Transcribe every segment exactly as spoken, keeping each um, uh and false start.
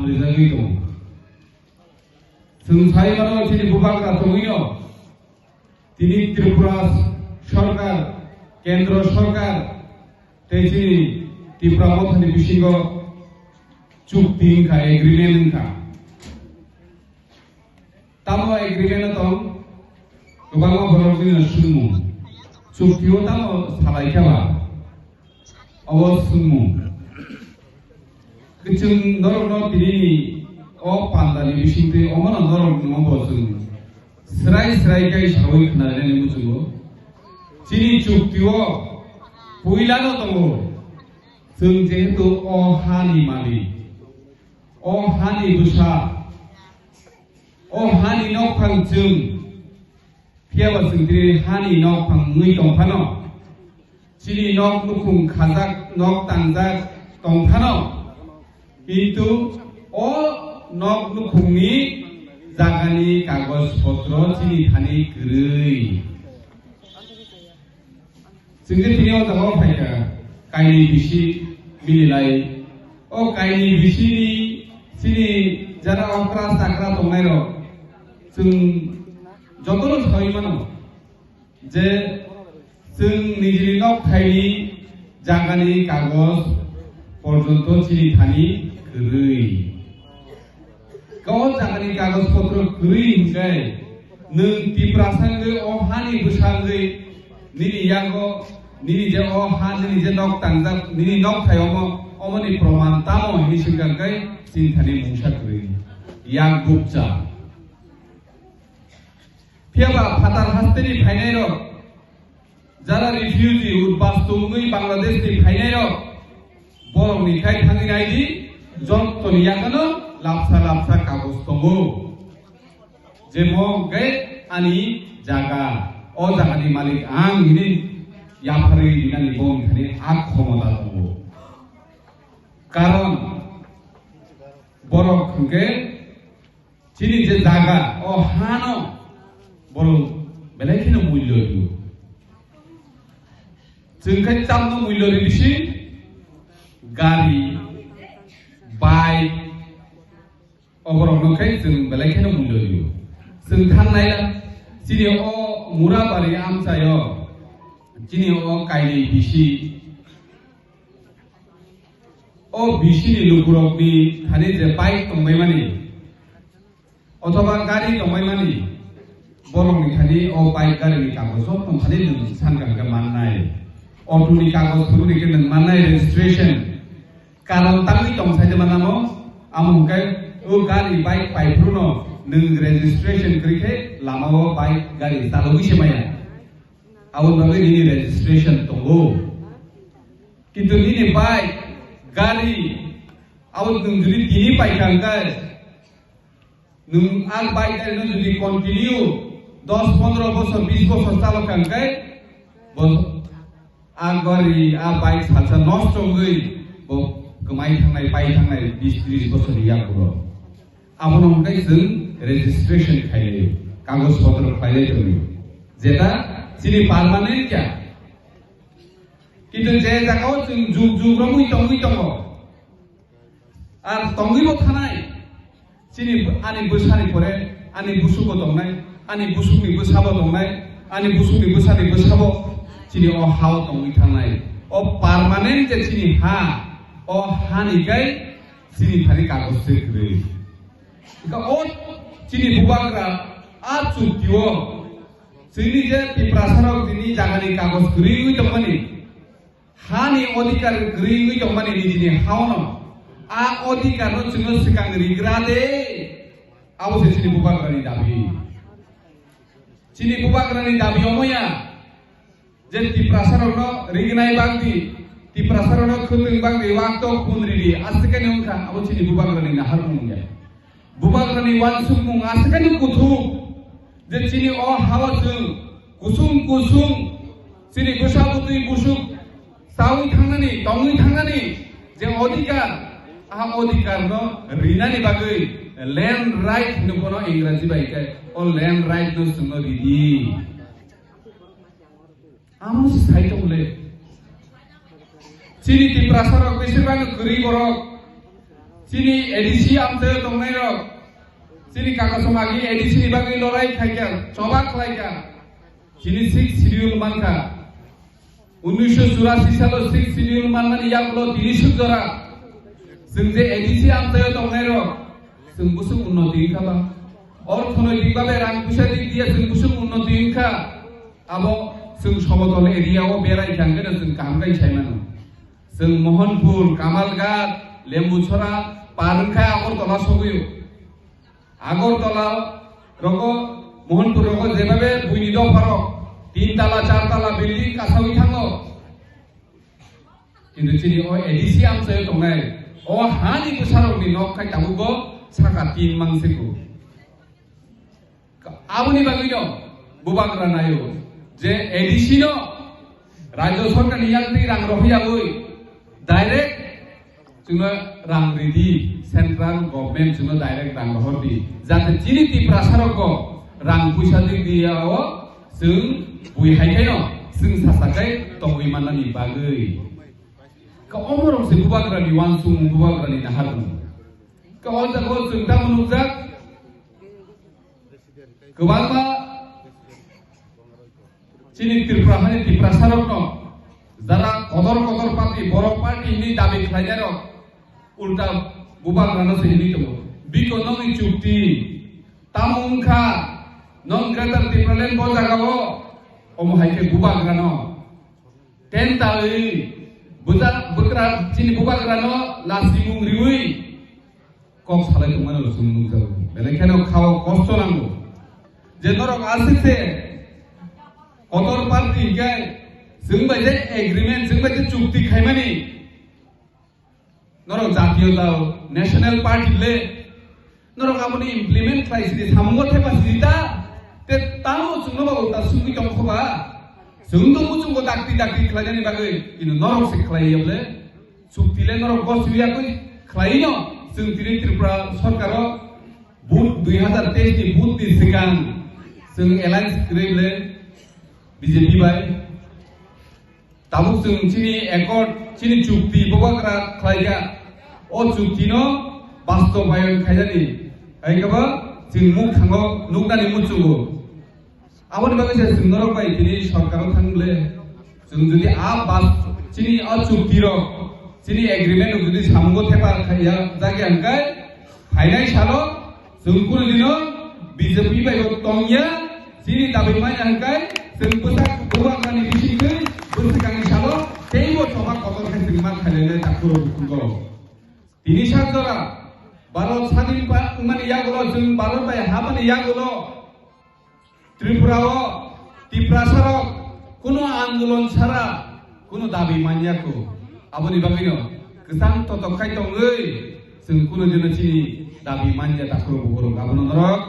rijagwi tongo. Chwng sai mano chini bubagra tongwino tini Tripura Sarkar, Kendro Sarkar tei chini Tipra Mothani bisingo chukti wngkha, agreement wngkha. Tamo agreement o tong kwbangma borok bini swngmung. Chukti o tamo salai kha ba? Obo swngmung. Kwchwng norokno tinini o pandani bisingtwi omono norokno bo chwng srai srai khe saui khwnalainani muchungo. Chini chukti o puilano tongo. Chwng jehetu o hani malik, o hani bwsa, o hani nokphang chwng, phiya ba chwng tini hani nokphang wngwi tong phano, chini nok nukhung khajak, nok tangjak tong phano, kintu o nok nukhungni jagani kagoj potro chini thani kwrwi. Chwng je tini o jaga o phaikha, kainwi bisi mililai. O kainwi bisini chini jara okra chakra tongnairok chwng jotono saui mano je chwng nijini nok thaini jagani kagoj porjonto chini thani kwrwi. O jagani kagoj potro kwrwi hinkhe nwng Tiprasa wngwi o hani bwsa wngwi nini yago nini je o ha nini je nok tangjak nini nok thai omo omoni proman tamo hinwi swngkha khe chini thani mungsa kwrwi yak bukcha. Phiya ba phatar hasteni phainairok, jara refugee, udbastu wngwi Bangladesh ni phainairok, borokni khai thangwi naidi, jottoni yakano lapsa lapsa kagoj tongo. Jemo hwnkhe ani jaga, o jagani malik ang hinwi yapharwi rinani bongni thani a khomota tongo. Karon borok hwnkhe chini je jaga, o hano borok belai kheno mullo rw. Chwng khai chamno mullo rw bisi gari, bike, o borokno khai chwng belai kheno mullo rw. Chwng thangnai chini o Murabari amchaio chini o kainwi bisi o bisini lukurokni thani je bike tongbaimani othoba gari tongbaimani borokni thani o bike garini kagoj joto thani nwng sankha hwnkhe mannai. Auto ni kagoj phuru ni khe nwng mannai registration. Karon tangwi tong sai de manamo amo hwnkhe o gari bike pai phuru no nwng registration kwrwi khe lama o bike gari chalogwi se maya. Aboni bagwi nini registration tongo. Kintu nini bike, gari, abo nwng jodi tini paikha hwnkhe, nwng a bike gari no jodi continue dos pondro bosor, bis bosor chalokha hwnkhe, bo a gari, a bike salsa nosto wngwi bo kwmai thangnai, pai thangnai bis tris bosorni yakuro. Abono hwnkhe chwng registration khailai, kagoj potro khailai tongwi. Jeta chini permanent kya. Kintu je jagao chwng jug jug romwi tongwi tongo. Ar tongwi bo thanai. Chini ani bwsani pore ani busuk bo tongnai, ani busukni bwsa bo tongnai, ani busukni bwsani bwsa bo chini o hao tongwi thangnai. O permanent je chini ha, o hani kai chini thani kagoj se kwrwi. Ika o chini bubagra a chukti o chini je Tiprasa rok tini jagani kagoj kwrwi wngwi tongmani, hani odhikar kwrwi wngwi tongmani nijini haono, a odhikar no chwngno swkang rigra de, abo se chini bubagrani dabi. Chini bubagrani dabi omoya, je Tiprasarokno rignai bagdi, Tiprasarokno khwtwng bagdi, wakto khun ridi, aswkani wngkha, abo chini bubagrani naharmung ya. Bubagrani wansukmung aswkani kuthuk, je chini o hao chwng kusung kusung, chini bwsa bwtwi busuk, saui thangnani, tongwi thangnani, je odhikar, a odhikar no rinani bagwi land right hinwi bono Ingraji bai khe, o land right no chwngno ridi. Amo se sai tong le. Chini Tiprasa rok besir bang kwrwi borok. Chini A D C amchaio tongnairok, chini kaka somagi A D C ni bagwi lorai khaikha, choba khlaikha, chini sixth schedule mankha. Unnisho churasi salo sixth schedule manmani yagulo tini suk jora. Chwng je A D C amchaio tongnairok, chwng bwswk unnoti wngkha ba? Orthonoitik babe rang puisa dik diya chwng bwswk unnoti wngkha. Abo chwng Somotol area o berai thangkheno chwng kaham khe sai mano. Chwng Mohanpur, Kamalghat, Lembuchhora, par wngkha Agartala sogwio. Agartala rogo, Mohanpur rogo jebabe buini dopharok tin tala, char tala building kasawi thango. Kintu chini o A D C amchaio tongnai, o hani bwsarokni nok khai tabukbo saka tin mangsiku. Aboni bagwino bubagra naio je A D C no Rajya Sarkarni yakni rang rohoryawi direct chwngno rang ridi, central government chwngno direct rang rohordi, jate chini Tiprasarokbo rang puisa di diya o chwng bui hai khaino chwng sasakai tongwi mannani bagwi. Ka omorok se bubagrani wansukmung, bubagrani naharmung. Ka o jago chwng tamo nukjak, kwbangma chini Tripura hani Tiprasarokno jara kotor kotor party, borok party hwnwi dabi khlainairok ulta bubagrano se hwnwi tongo. Biko nongni chukti tamo wngkha, nong Greater Tipraland bo jagao, omo hai khe bubagrano tentalwi bwja-, bwkra chini bubagrano lasimung riwi kok salai tongmani rw chwng nukjago. Belai kheno khao kosto nango. Je norok aswk se kotor party hinkhe chwng bai je agreement, chwng bai je chukti khaimani, norok jatiyo dal, national party le, norok aboni implement khlai sidi, samungo thepa sidi ta, te tamo chwngno ba ulta sungwi tongkho ba, chwng to muchungo dakti dakti khlainani bagwi, kintu norok se khlai ya bole. Chukti le norok goswi yakwi khlaino, chwng tini Tripura Sarkaro vote dui hazar teis ni vote ni swkang chwng alliance kwrwi le B J P bai. Tabuk chwng chini accord, chini chukti bubagra khlaikha. O chukti no bastobayon khainani hai khe ba chwng muk thango nuknani muchungo. Aboni bagwi se chwng norok bai tini sorkaro thang le, chwng jodi a bas chini a chukti rok, chini agreement rok jodi samungo thepa khaiya jagya hwnkhe, phainai salo chwng kunu dino B J P bai bo tongya, chini dabi manya hwnkhe chwng bwsak bubagrani bisingtwi bwswkangni salo teibo choba kotor khe chwng ma khailele takhurok bukhungo. Tini sak jora Bharat sadin pa-, wngmani yagulo, chwng Bharat bai habani yagulo, Tripura o Tiprasa rok kuno andolon sara kuno dabi manya ko. Aboni bagwino kwchang totok khai tongwi chwng kuno dino chini dabi manya takhurok bukhurok. Abono norok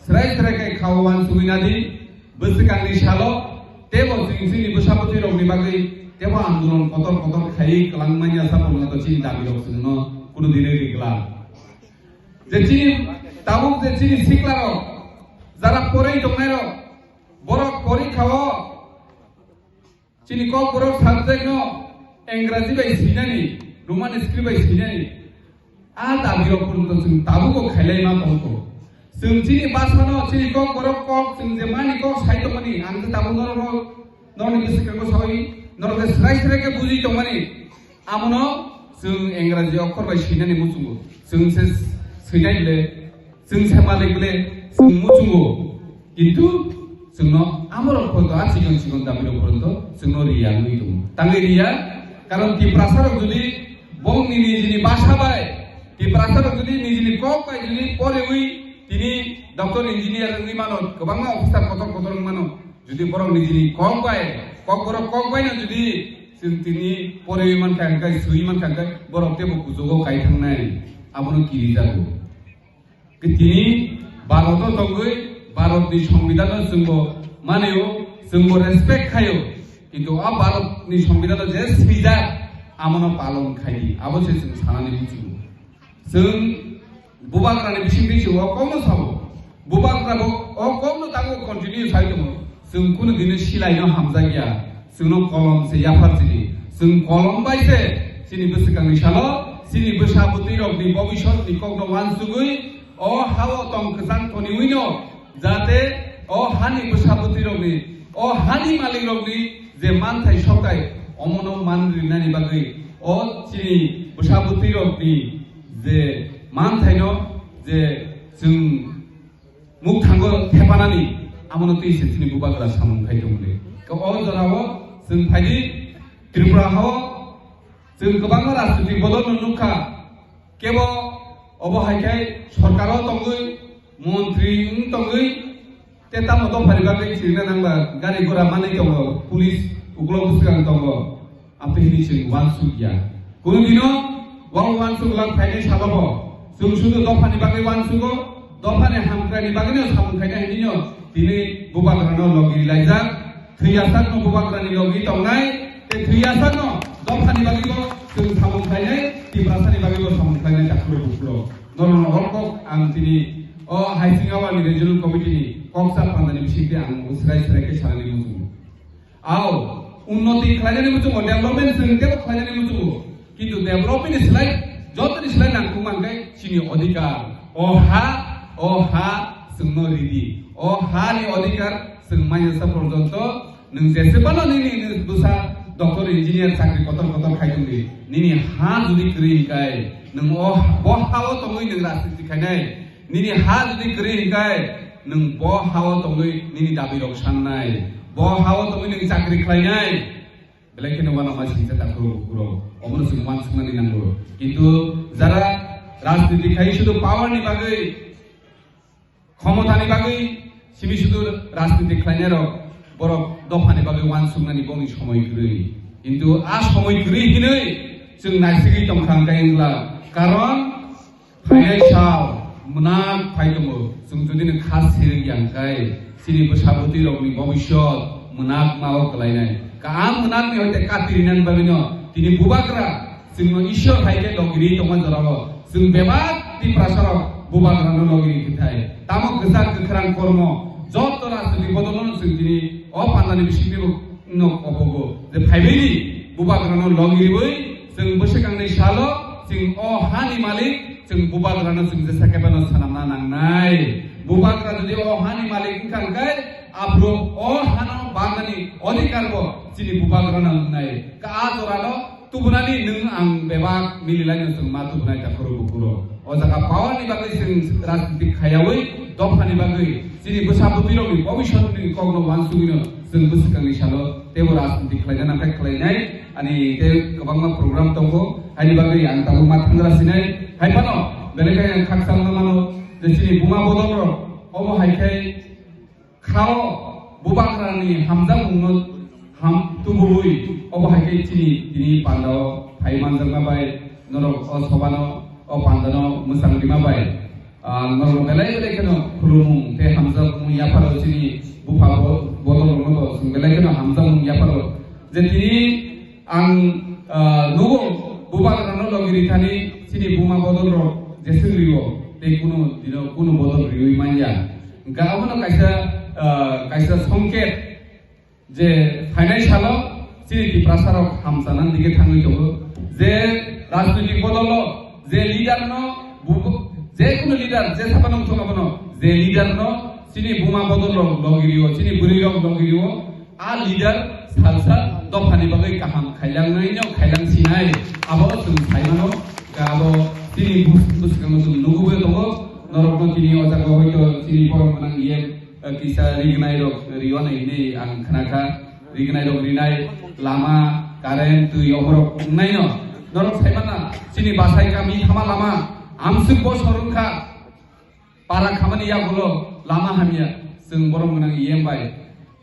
srai srai khai khao wansugwi nadi. Bwswkangni salo tebo chwng chini bwsa bwtwi rokni bagwi tebo andolon kotor kotor khaiwi kwlang manya saphuru to chini dabi rok chwngno kuno dino rigla. Je chini tabuk je chini sikla rok jara poroi tongnai rok borok porikha o chini kok borok subject no Engraji bai sinani, Roman script bai sinani. A dabi rok purunto chwng tabuk o khailai ma tongkho. Chwng chini basa no chini kok borok kok chwng je mani kok sai tongmani ang je tabuk norok no norok ni bwswk khe sawi norok je srai srai khe bujui tongmani. Amono chwng Engraji okhor bai swinani muchungo. Chwng se swinai le, chwng se malik le, chwng muchungo. Kintu chwngno amorok photo a chikon chikon dabi rok photo chwngno riya wngwi tongo. Tangwi riya, karon Tiprasa rok jodi bongni nijini basa bai, Tiprasa rok jodi nijini kok bai jodi porewi tini doctor engineer wngwi mano, kwbangma officer kotor kotor wngwi mano. Jodi borok nijini kok bai, kok borok kok bai no jodi chwng tini porwi mankha hwnkhe, swi mankha hwnkhe, borok tebo kuchugo kai thangnai. Abono kirijago. Tini Bharat o tongwi Bharat ni Songbidan no chwngbo manio, chwngbo respect khaio. Kintu a Bharat ni Songbidan no je swijak, amono palon khaidi. Abo se chwng sanani muchungo. Chwng bubagrani bising bising o kokno sabo. Bubagra bo o kokno tabuk continue sai tongo. Chwng kunu dino silaino hamjakya. Chwngno kolom se yaphar chini. Chwng kolom bai se chini bwswkangni salo Chini bwsa bwtwi rokni bobisot ni kokno wansugwi o hao tong kwchang toniwino, jate o hani bwsa bwtwi rokni, o hani malik rokni je manthai sokthai omono man rinani bagwi o chini bwsa bwtwi rokni je manthaino je chwng mukthango thepanani amono twi se chini bubagra samung khai tongmani. Ka o jorao chwng phaidi Tripura hao chwng kwbangma rajnitik bodolno nukha. Kebo obo hai khai sorkaro tongwi, montri wng tongwi, te tamo dophani bagwi chirina nangla, gari gora manwi tongo, police uklok bwswkang tongo. Amtwi hini chwng wansuk ya. Kunu dino wang wansuk lang phainai salobo. Chwng sudu dophani bagwi wansugo, dophani hamkraini bagwino samung khaina hinino tini bubagrano logi laijak. Thwiyasakno bubagrani logi tongnai, tei thwiyasakno dophani bagwibo chwng samung khainai, Tiprasani bagwibo samung khainai takhuk bukhuk. Norokno horkok ang tini o Haising Awani Regional Committee ni koksa pandani bisingtwi ang srai srai khe sanani muchungo. Ao, unnoti khlainani muchungo, development chwng tebo khlainani muchungo. Kintu development ni slai, jotoni slai nangkukma hwnkhe chini odhikar. O ha, o ha, chwngno ridi. O ha ni odhikar chwng manya sa porjonto nwng jesebano nini, nini bwsa doctor, engineer chakri kotor kotor khai tongdi. Nini ha jodi kwrwi hwnkhe nwng o, bo ha-o tongwi nwng rajniti khainai. Nini ha jodi kwrwi hwnkhe, nwng bo ha-o tongwi nini dabi rok sannai, bo ha-o tongwi nwng chakri khlainai, belai kheno uanama singcha takhuk bukhuk rok, omono chwng uansuknani nango. Kintu jara rajniti khai sudu power ni bagwi, khomotani bagwi simi sudu rajniti khlainai rok, borok dophani bagwi uansuknani bongni somoi kwrwi. Kintu a somoi kwrwi hinwi chwng naisigwi tongkha hwnkhe wngla, karon phainai sal mwnang phai tongo, chwng jodi no kha sirwi ya hwnkhe chini bwsa bwtwi rokni bobisot mwnang ma o kwlainai. Ka a mwnang ni hoite kati rinani bagwino tini bubagra chwngno Ishwar hai khe logiri tongma jorao chwng bebak Tiprasa rok bubagra no logiri kwthai. Tamo kwchak kwkhrang kormo joto rajniti bodol no chwng tini o pandani bisingtwi bo no kobogo je phaibaidi bubagrano logiriwi chwng bwswkangni salo chwng o hani malik chwng bubagrano chwng jesa kebeno swnamna nangnai. Bubagra jodi o hani malik wngkha hwnkhe aphuru o hano bagnani odhikarbo chini bubagrano wngnai. Ka a jorano tubunani nwng ang bebak mililaino chwng ma tubunai takhoro bukhuro. O jaga power ni bagwi chwng rajniti khayawi, dophani bagwi chini bwsa bwtwi rokni bobisotni kokno wansugwino chwng bwswkangni salo teibo rajniti khlaina nangkha khlainai. Ani tei kwbangma program tongo, haini bagwi ang tabuk ma thangra sinai. Hai phano belai khe ang khakchangma mano je chini buma bodol rok omo hai khe Khao bubagrani hamjakmungno ham tubuwi obo hai khe chini tini pandao phai manjakma bai norok o sobano o pandano mwchang rima bai, ah, norok belai belai kheno khulumung tei hamjakmung yapharo chini bupha bo-, bodolrokno bo chwng belai kheno hamjakmung yapharo je tini ang, ah, nugo bubagrano logi rithani chini buma bodolrok jeswk rio tei kunu dino kunu bodol riwi manya. Hwnkhe abono kaisa, ah, kaisa songket je phainai salo chini Tiprasarok hamchanani dike thangwi tongo. Je rajnoitik bodolo je leader no bubo-, je kunu leader je sapa nongthok abono je leader no chini buma bodolrok logi rio, chini bwrwirok logi rio, a leader salsa dophani bagwi kaham khailangnai no khailang sinai abo chwng saimano. Abo chini bus-, bwskango chwng nugwi tongo. Norokno tini o jaga hoito chini borok gwnang iye, eh, kisa rignai rok rio nai hinwi ang khnakha. Rignai rok rinai lama, current, twi oborok wngnaino. Norok saimana chini Basai kami thama lama amswk bosor wngkha. Para khamani yagulo lama hamya, chwng borok gwnang E M bai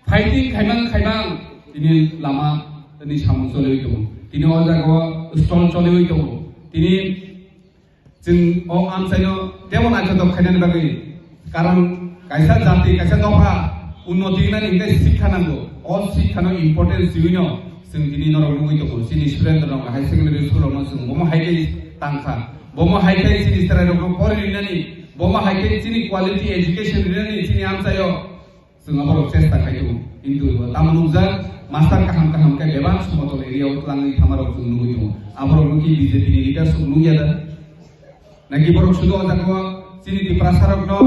fighting khaimang khaimang tini lama ni samung choliwi tongo. Tini o jaga o stall choliwi tongo. Tini chwng o amchaino tebo naithotok khainani bagwi, karon kaisa jati, kaisa dopha unnoti wngnani hwnkhe sikha nango. O sikhano importance riwino chwng tini norok nugwi tongo. Chini student rok high secondary school rokno chwng bomo hai khe tangkha. Bomo hai khe chini chwrai rokno pori rinani, bomo hai khe chini quality education rinani chini amchaio chwng aborok chesta khai tongo. Kintu tamo nukjak, Master kaham kaham khe bebak somotol area o twlangwi thamarok chwng nugwi tongo. Aborok nukhi B J P ni leader sok nukya da? Naki borok sudu o jaga o chini Tiprasa rokno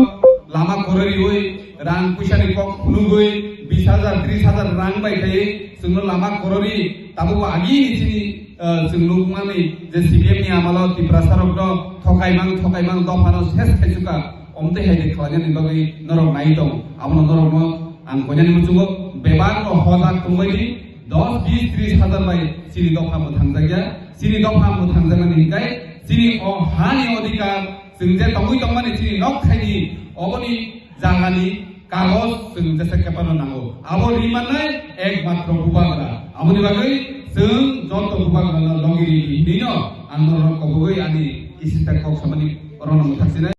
lama kwrwi rwi rang puisa ni kok phunugwi bis hajar tris hajar rang bai khai chwngno lama kwrwi tabuk bo agi ni chini, eh, chwng nukmani je C P M ni amalo Tiprasa rokno thokai mang thokai mang dophano ses khai suka omtwi hai de khlainani bagwi norok nai tong abono norokno ang koinani muchungo bebak no hojak tongbai di dos bis tris hajar bai chini dopha mwthangjakya. Chini dopha mwthangjaknani hinkhe chini o hani odhikar chwng je tongwi tongmani chini nok thaini oboni jagani kagoj chwng jesa kepano nango. Abo rimannai ekmatro bubagra. Aboni bagwi chwng joto bubagrano logi ri hinwino ang norokno kobogwi ani kisisa kok samani orono mwthaksinai.